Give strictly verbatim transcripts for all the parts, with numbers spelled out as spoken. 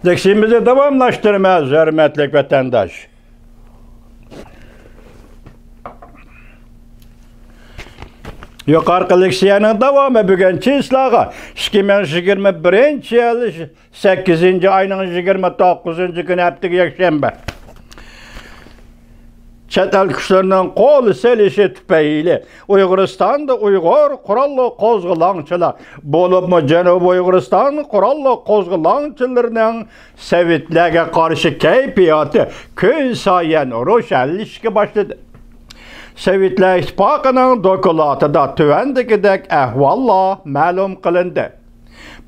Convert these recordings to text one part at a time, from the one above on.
لېكسىيىمىزنى داۋاملاشتۇرىمىز، ھۆرمەتلىك ۋەتەنداش. يۇقىرىقى لېكسىيەنىڭ داۋامى بۈگۈن چىسلاغا، ئىككى مىڭ يىگىرمە بىرىنچى يىل سەككىزىنچى ئاينىڭ يىگىرمە توققۇزىنچى كۈنى، ھەپتىگە يەكشەنبە. چەت ئەل كۈچلىرىنىڭ قول سېلىشى تۈپەيلى ئۇيغۇرىستاندا ئۇيغۇر قوراللىق قوزغىلاڭچىلار، بولۇپمۇ جەنۇبىي ئۇيغۇرىستان قوراللىق قوزغىلاڭچىلىرىنىڭ سوۋېتلەرگە قارشى كەيپىياتى كۈنسايىن روشەنلىشىشكە باشلىدى. سوۋېتلار ئىتتىپاقىنىڭ دوكلاتىدا تۆۋەندىكىدەك ئەھۋاللار مەلۇم قىلىندى.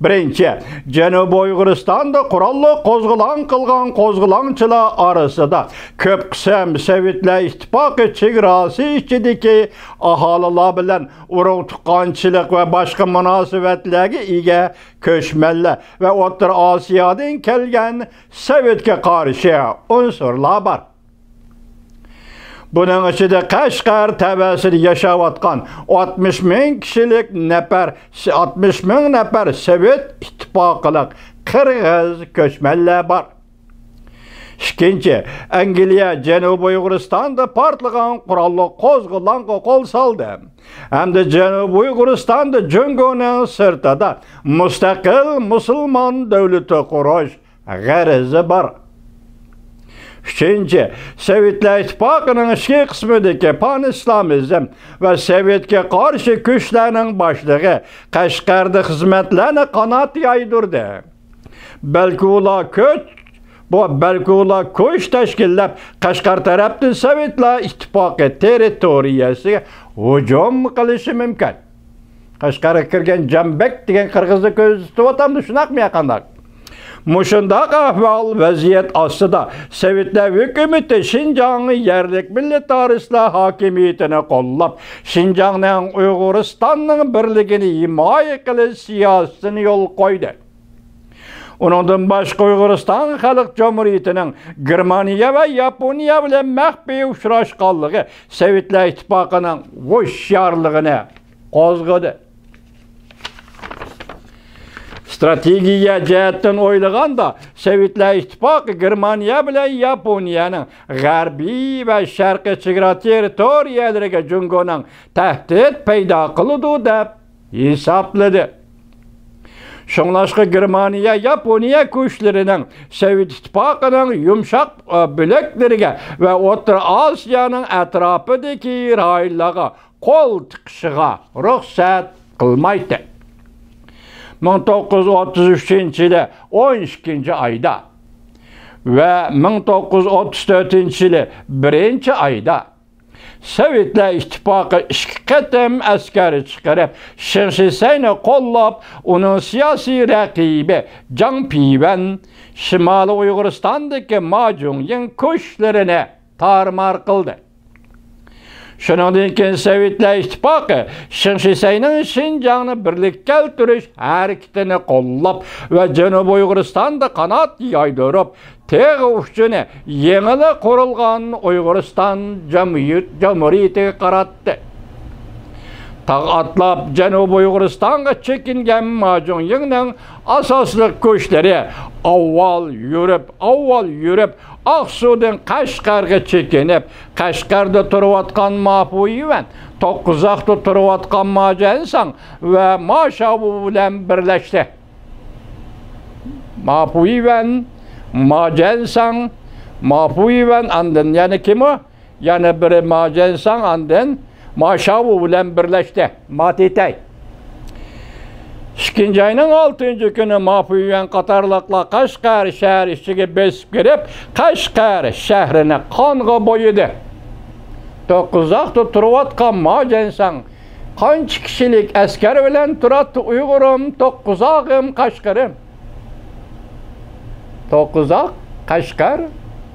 بىرىنچى، جەنۇبىي ئۇيغۇرىستاندا قوراللىق قوزغىلاڭ قىلغان قوزغىلاڭچىلار ئارىسىدا كۆپ قىسىم سوۋېتلار ئىتتىپاقى چېگراسى ئىچىدىكى ئاھالىلەر بىلەن ئۇرۇق تۇغقانچىلىق ۋە باشقا مۇناسىۋەتلەرگە ئىگە كۆچمەنلەر ۋە ئوتتۇرا ئاسىيادىن كەلگەن سوۋېتكە قارشى ئۇنسۇرلار بار. بۇنىڭ ئىچىدە قەشقەر تەۋەسىدە ياشاۋاتقان ئاتمىش مىڭ كىشىلىك نەپەر، ئاتمىش مىڭ نەپەر سوۋېت ئىتتىپاقلىق قىرغىز كۆچمەنلەر بار. ئىككىنچى، ئەنگلىيە جەنۇبىي ئۇيغۇرىستاندا پارتلىغان قوراللىق قوزغىلاڭغا قول سالدى ھەمدە جەنۇبىي ئۇيغۇرىستاندا جۇڭگونىڭ سىرتىدا مۇستەقىل مۇسۇلمان دۆلىتى قۇرۇش غەرىزى بار. ئۈچىنچى، سوۋېتلار ئىتتىپاقىنىڭ ئىچكى قىسمىدىكى پانئىسلامىزم ۋە سوۋېتكە قارشى كۈچلەرنىڭ باشلىقى قەشقەردە خىزمەتلەرنى قانات يايدۇردى. بەلكى ئۇلار كۈچ، بۇ، بەلكى ئۇلار كۈچ تەشكىللەپ، قەشقەر تەرەپتىن سوۋېتلار ئىتتىپاقى تېررىتورىيەسىگە ھۇجۇم قىلىشى مۇمكىن. قەشقەرگە كىرگەن جانبەك دېگەن قىرغىزنى كۆزىتىۋاتامدۇ، شۇنداقمۇ يا قانداق؟ مۇشۇنداق ئەھۋال، ۋەزىيەت ئاستىدا سوۋېتلار ھۆكۈمىتى شىنجاڭ يەرلىك مىللەتئارىسلار ھاكىمىيىتىنى قوللاپ، شىنجاڭنىڭ ئۇيغۇرىستاننىڭ بىرلىكىنى ھىمايە قىلىش سىياسىتىنى يولغا قويدى. ئۇنىڭدىن باشقا، ئۇيغۇرىستان خەلق جۇمھۇرىيىتىنىڭ گېرمانىيە ۋە ياپونىيە بىلەن مەخپىي ئۇچراشقانلىقى سوۋېتلار ئىتتىپاقىنىڭ ھوشيارلىقىنى قوزغىدى. ئىستراتېگىيە جەھەتتىن ئويلىغاندا، سوۋېتلار ئىتتىپاقى گېرمانىيە بىلەن ياپونىيەنىڭ غەربىي ۋە شەرقىي چېگرا تېررىتورىيەلىرىگە جۇڭگونىڭ تەھدىت پەيدا قىلىدۇ دەپ ھېسابلىدى. شۇڭلاشقا، گېرمانىيە ياپونىيە كۈچلىرىنىڭ سوۋېت ئىتتىپاقىنىڭ يۇمشاق، ئە، بۆلەكلىرىگە ۋە ئوتتۇرا ئاسىيانىڭ ئەتراپىدىكى رايونلارغا قول تىقىشىغا رۇخسەت قىلمايتتى. مىڭ توققۇز يۈز ئوتتۇز ئۈچىنچى يىلى ئون ئىككىنچى ئايدا ۋە مىڭ توققۇز يۈز ئوتتۇز تۆتىنچى يىلى بىرىنچى ئايدا سوۋېتلار ئىتتىپاقى ئىككى قېتىم ئەسكەر چىقىرىپ، شېڭ شىسەينى قوللاپ، ئۇنىڭ سىياسىي رەقىبى جاڭ پىۋەن، شىمالىي ئۇيغۇرىستاندىكى ما جۇڭيىڭ كۈچلىرىنى تارمار قىلدى. شۇنىڭدىن كېيىن سوۋېتلار ئىتتىپاقى شېڭ شىسەينىڭ شىنجاڭنى بىرلىككە كەلتۈرۈش ھەرىكىتىنى قوللاپ ۋە جەنۇبىي ئۇيغۇرىستاندا قانات يايدۇرۇپ، تېغى ئۇچىنى يېڭىلا قۇرۇلغان ئۇيغۇرىستان جۇمھۇرىيىتىگە قاراتتى. تاغ ئاتلاپ جەنۇبىي ئۇيغۇرىستانغا چېكىنگەن ما جۇڭيىڭنىڭ ئاساسلىق كۈچلىرى ئاۋۋال يۈرۈپ، ئاۋۋال يۈرۈپ، ئاقسۇدىن قەشقەرگە چېكىنىپ، قەشقەردە تۇرۇۋاتقان ما پۇيۈەن، توققۇزاقتا تۇرۇۋاتقان ما جەنساڭ ۋە ما شاۋۇ بىلەن بىرلەشتى. ما پۇيۈەن، ما جەنساڭ، ما پۇيۈەن، ئاندىن يەنە كىم ئۇ؟ يەنە بىرى ما جەنساڭ، ئاندىن ما شاۋۇ بىلەن بىرلەشتى. ما تىتەي. ئىككىنچى ئاينىڭ ئالتىنچى كۈنى ما پۇيۈەن قاتارلىقلار قەشقەر شەھىرى ئىچىگە بېسىپ كىرىپ، قەشقەر شەھىرىنى قانغا بويىدى. توققۇزاقتا تۇرۇۋاتقان ما جەنساڭ قانچە كىشىلىك ئەسكەر بىلەن تۇراتتى ئۇيغۇرۇم، توققۇزاغىم، قەشقىرىم؟ توققۇزاق، قەشقەر،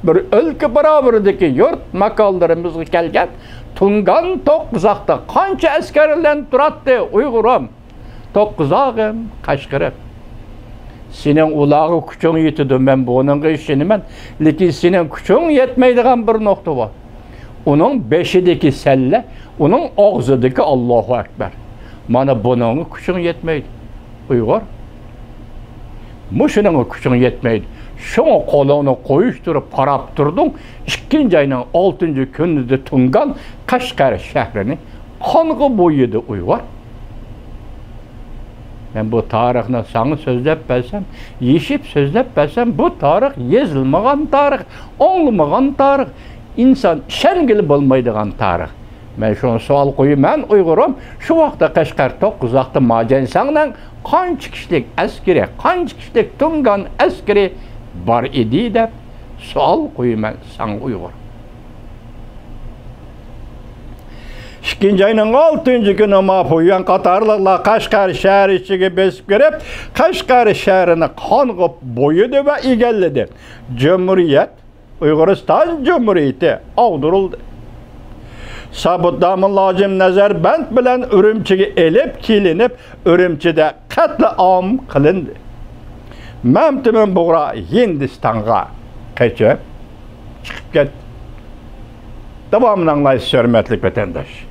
بىر ئۆلكە باراۋىرىدىكى يۇرت ماكانلىرىمىزغا كەلگەن تۇڭگان توققۇزاقتا قانچە ئەسكەر بىلەن تۇراتتى ئۇيغۇرۇم، توققۇزاغىم، قەشقىرىم؟ سېنىڭ ئۇلارغا كۈچۈڭ يېتىدۇ، مەن بۇنىڭغا ئىشىنىمەن. لېكىن سېنىڭ كۈچۈڭ يەتمەيدىغان بىر نۇقتا بار. ئۇنىڭ بېشىدىكى سەللە، ئۇنىڭ ئاغزىدىكى ئاللاھۇ ئەكبەر. مانا بۇنىڭغا كۈچۈڭ يەتمەيدۇ، ئۇيغۇر. مۇشۇنىڭغا كۈچۈڭ يەتمەيدۇ. شۇڭا قولۇڭنى قويۇشتۇرۇپ قاراپ تۇردۇڭ، ئىككىنچى ئاينىڭ ئالتىنچى كۈنىدە تۇڭگان قەشقەر شەھىرىنى قانغا بويىدى ئۇيغۇر. مەن بۇ تارىخنى ساڭا سۆزلەپ بەرسەم، يېشىپ سۆزلەپ بەرسەم، بۇ تارىخ يېزىلمىغان تارىخ، ئاڭلىمىغان تارىخ، ئىنسان ئىشەنگىلى بولمايدىغان تارىخ. مەن شۇڭا سوئال قويىمەن، ئۇيغۇرۇم، شۇ ۋاقىتتا قەشقەر توققۇزاقتا ماجەنساڭنىڭ قانچە كىشىلىك ئەسكىرى، قانچە كىشىلىك تۇڭگان ئەسكىرى بار ئىدى دەپ سوئال قويىمەن ساڭا، ئۇيغۇر. ئىككىنچى ئاينىڭ ئالتىنچى كۈنى ماپۇيۈەن قاتارلىقلار قەشقەر شەھىرى ئىچىگە بېسىپ كىرىپ، قەشقەر شەھىرىنى قانغا بويىدى ۋە ئىگىلىدى. جۇمھۇرىيەت، ئۇيغۇرىستان جۇمھۇرىيىتى ئاغدۇرۇلدى. سابىت داموللا ھاجىم نەزەربەند بىلەن ئۈرۈمچىگە ئېلىپ كېلىنىپ، ئۈرۈمچىدە قەتلىئام قىلىندى. مەمتىمىن بۇغرا ھىندىستانغا قېچىپ چىقىپ كەتتى. داۋامىنى ئاڭلايسىز، ھۆرمەتلىك ۋەتەنداش.